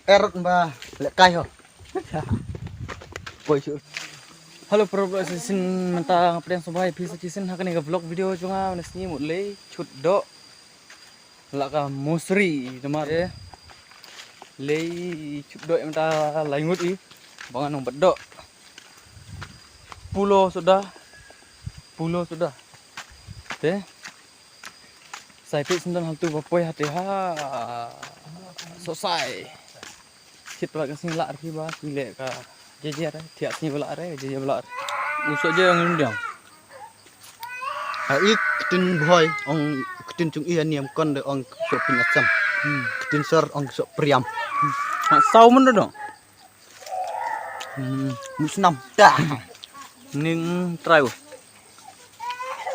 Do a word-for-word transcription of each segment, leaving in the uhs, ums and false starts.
Erot ba le kai ho. Poi shu. Hello, para vlog, sa shisien mynta nga pdiang sngewbha ïa phi sa shisien ha kane ka vlog video jong nga, mynta sngi mut lei chut doh la ka mosri, namar eh lei chut doh mynta lai ngut i ba ngan ong bad doh. Pulo suda, pulo suda. Te sai pit sendon haltu ba poi hate ha sosai. Chit pala ka sngi lah arki ba ki leh ka jejer, thiah sngi ba lah re, jejer ba lah re. U soh je ong lim diang. Ha i ktin bhoi, ong ktin chung i niam kon de ong soh pin asam. Hmm. Ktin sor ong soh priam. Ha sau mun do. Hmm, musnam. Dah. Ning trai u.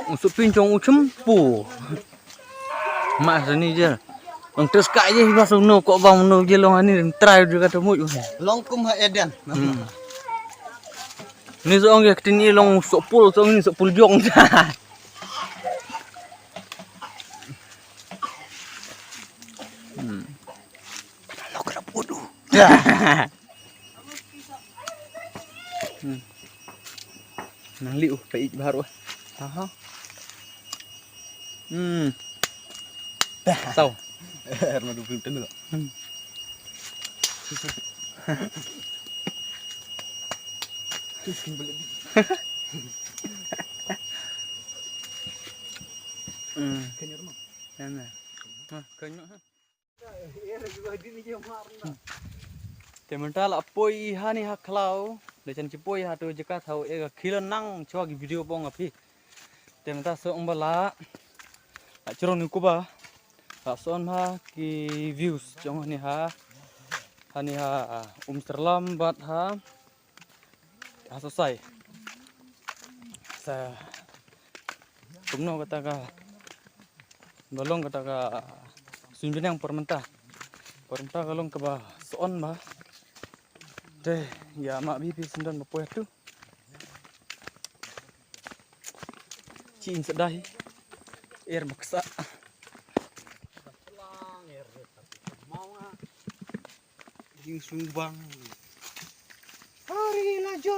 U soh pin chung u chempu. Mas ni je. Ong tes ka je ba sunu ko ba munu je long ani ring trai juga tu muj. Long kum ha Eden. Hmm. Ni so ong ke ktin i long soh pul, so ni soh pul jong. Hmm. Lo kerap bodoh. Hmm. Nang liu pa ij baru. Aha. Hmm. Tau. Erna dua puluh tenu. Hmm. Terus kembali. Hmm. Kenyar mah. Mana? Mah, kenyar. Te mynta la poi hani ha khlaw, da chan ki poi ha tu jaka thaw e ka khilon nang chwa ki video bong api. Te mynta so ong ba la, la chrong ni kuba, la son ha ki views jong hani ha, hani ha, um serlam bat ha, ha sosai. Sa kumno kata ka ba long kata ka suin bneng por mynta. Por mynta ka long kaba son ba. Te ïa ma bi pi sendon ba poi tu. Chi in sedai. Er maksa. Jing sumbang. Hari na jo.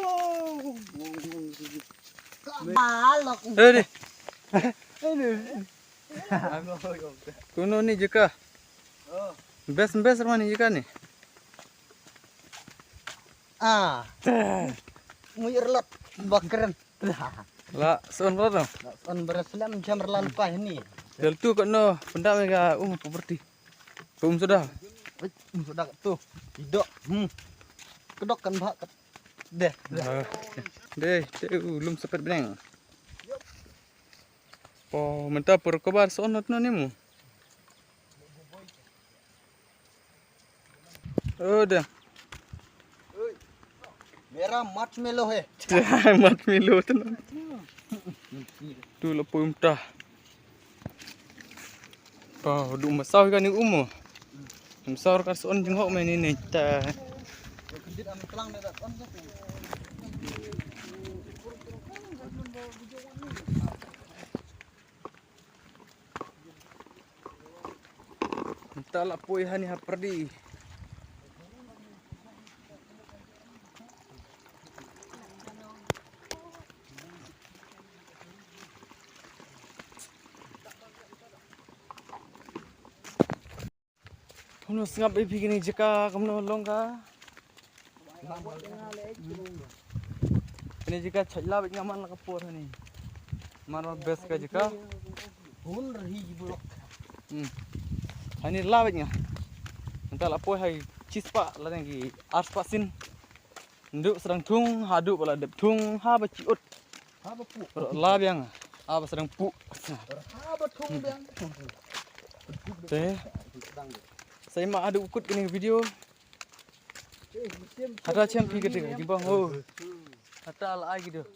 Malok. Eh, deh. Kuno ni jaka. Best, best mana ni jaka ni. Ah. Mui erlot bakren. La son berapa? La son berapa selam jam berlan pah ni. Del tu kat no, pendak mega um property. Kum sudah. Kum sudah tu. Idok. Hmm. Kedok kan bak. Deh. Deh, tu lum sepet beneng. Oh, mentah per kobar sonot no ni mu. Oh, deh. Mera marshmallow hai. Marshmallow tu no. Tu la pum tah. Pau, du masaw ka ni umo. Masaw ka son jing hok meni ni ta. Nta la poi hani ha perdi. Kumno sngap ïa phi kine jaka kumno long ka. Kine jaka chait la bit nga man la ka por hani. Man ma best ka jaka. Hun rhi ji bulok. Hmm. Hani la bit nga. Nta la poi hai chispah la nang ki arspah sin. Ndu sdang thung ha du ba la dep thung ha ba chi ut. Haba pu. La biang. Haba sdang pu. Haba thung biang. Te. Sai ma adu kut kini video. Hata chem pi kete ka jibang ho. Hata la ai gitu.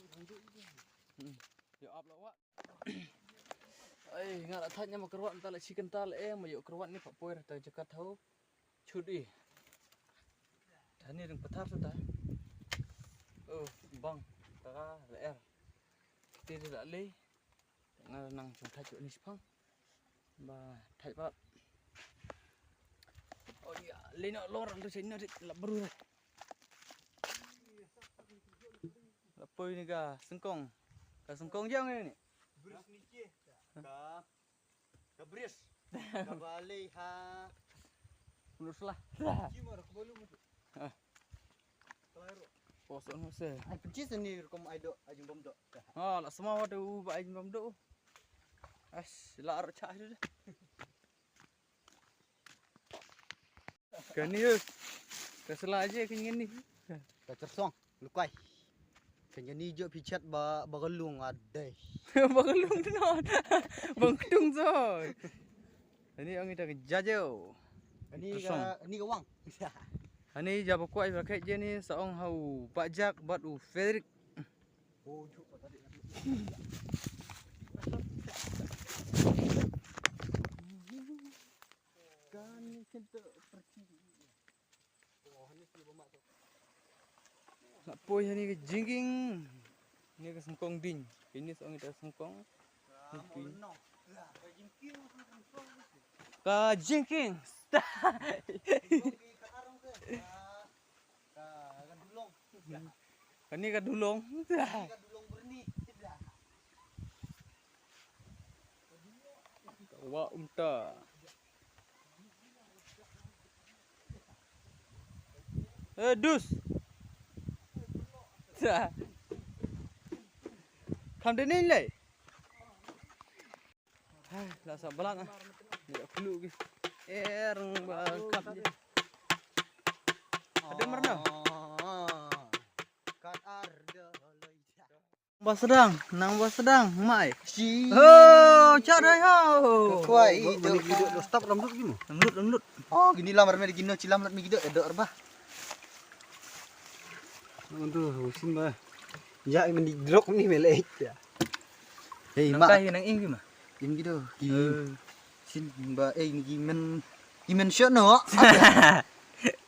Yo ap la wa. Ai nga la thanya ma kerwat ta la chicken ta la em yo kerwat ni pa poir ta jakat ho. Chut i. Thani ring pathar tu ta. Oh, bang. Ta la er. Ti la le. Nga nang chung thach ni spang. Ba thach ba. Lino lor tu sino dik la beru. La poi ni ka sengkong. Ka sengkong jang ni. Ka Ka bris. Ka balei ha. Menurut salah. Kimar ka balu mutu. Ah. Kosong masa. Ai pencis ni rukom ai dok, ai jingbam dok. Ah, la semua ada u ba ai jingbam dok. As, la arah cah tu. Kani, eh. Ka sela aje kani kani. Ka chersong, lukai. Kani kani jok pichat ba, ba galung adai. Ba galung tu non. Bang ketung soi. Kani ang ita ke jajo. Kani ka, kani ka wang. Kani jaba kuai ba kai je ni sa ong hau ba jak bat u Frederick. Oh, jok ba tadi. Kani kento pergi. La poi hani ka jingking. Ni ka sengkong ding. Kini song ita sengkong. Ka jingking. Kani ka dulong. Ka wa umta. Eh, dus. Kam de nin lei. Hai, la sa balang ah. Ni dak kulu ki. Er ba kap ni. Ada merna. Kat arda loi. Ba sedang, nang ba sedang, mai. Si. Ho, cha dai ho. Kuai, ba, ba ni video lo stop lam lut gini. Lam lut, lam lut. Oh, gini lam ramai gini cilam lat mi gido edo arba. Untuk usin ba. Ya, ini drop ni melek ya. Hei, mak. Nang kai nang ing ma. Ing gido. Ing. Eh. Sin ba, eh, ini gimen. Gimen shot no.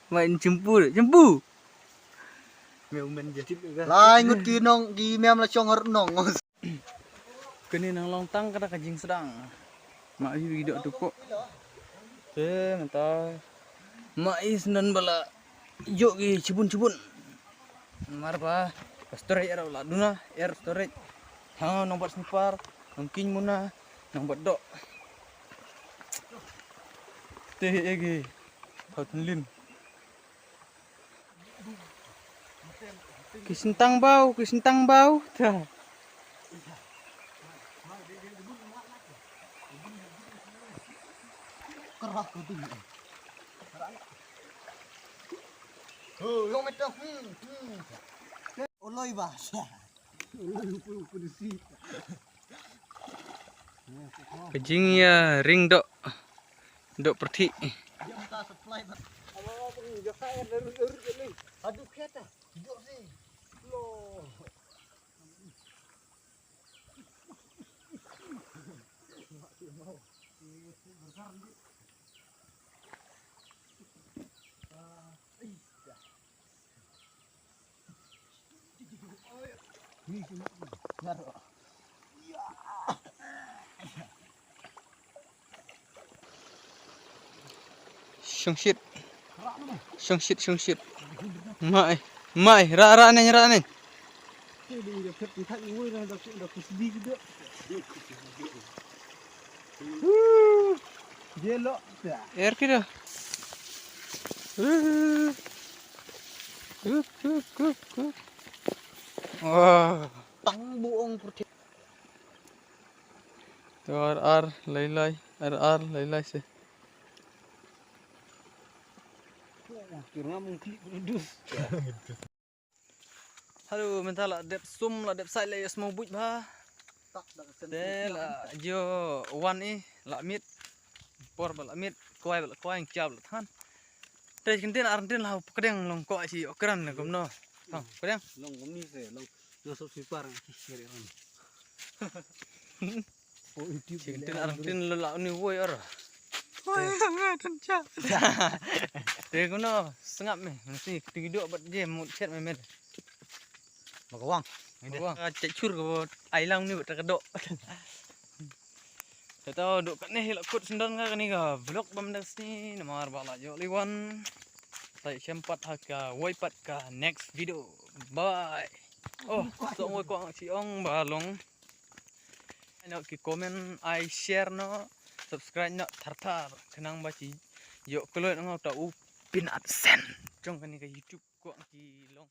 Main cempu, cempu. Mem men je. Lai ngut ki nong, ki mem la chong har nong. Kani nang long tang kata ka jingsdang. Ma yu gi dok tu ko. Te mata. Ma is nan bala. Yu gi chibun chibun. Mar ba. Storage era la duna, er storage. Ha nong bat snipar, nong king muna, nong bat dok. Te egi. Thau tun lin. Ki sentang bau, ki sentang bau. Ta. Kerah ko tu. Oh, yang meta. Hmm, hmm. Oloi ba. Oloi upu upu desi. Ka jingïaring dok, dok pyrthei. Aduh, kata. Dok sih. Lo. Shongshit. Shongshit, shongshit. Mai, mai, ra, ra neng, ra neng. Air kira. Wah. Tang buong putih. To ar ar lai lai, ar ar lai lai se. Wah, kira ngam klik dus. Halo, mynta la dep sum, la dep sai, la ïa smoke buit bha. Te la jio wan i, la miet. Por ba la miet, kwai ba la kwai, ïa ba la than. Te kin tin ar tin la pkdeng long ko chi okran ne kumno. Ha, pkdeng. Long kumni se, long. Long sop sweeper ki share on. Oh, YouTube. Sing tin arang tin lo la ni woi ar. Woi, nga tan cha. Te kuno sngap me, nasi kiti do bat je mut chet me met. Magawang. Magawang. Ah, chet chur ko ai lang ni bat ka do. Te to, duk kane hi la kut syndon ka kane ka vlog bam da sni namar ba la ïoh liwan. Te shem pat ha kawei pat ka next video. Bye. Oh, so ngoi kwang chi ong ba long. Ai no ki comment, ai share no, subscribe no thar thar. Khnang ba chi ïoh kloi no ta u pin AdSense jong kane ka YouTube kwang ki long.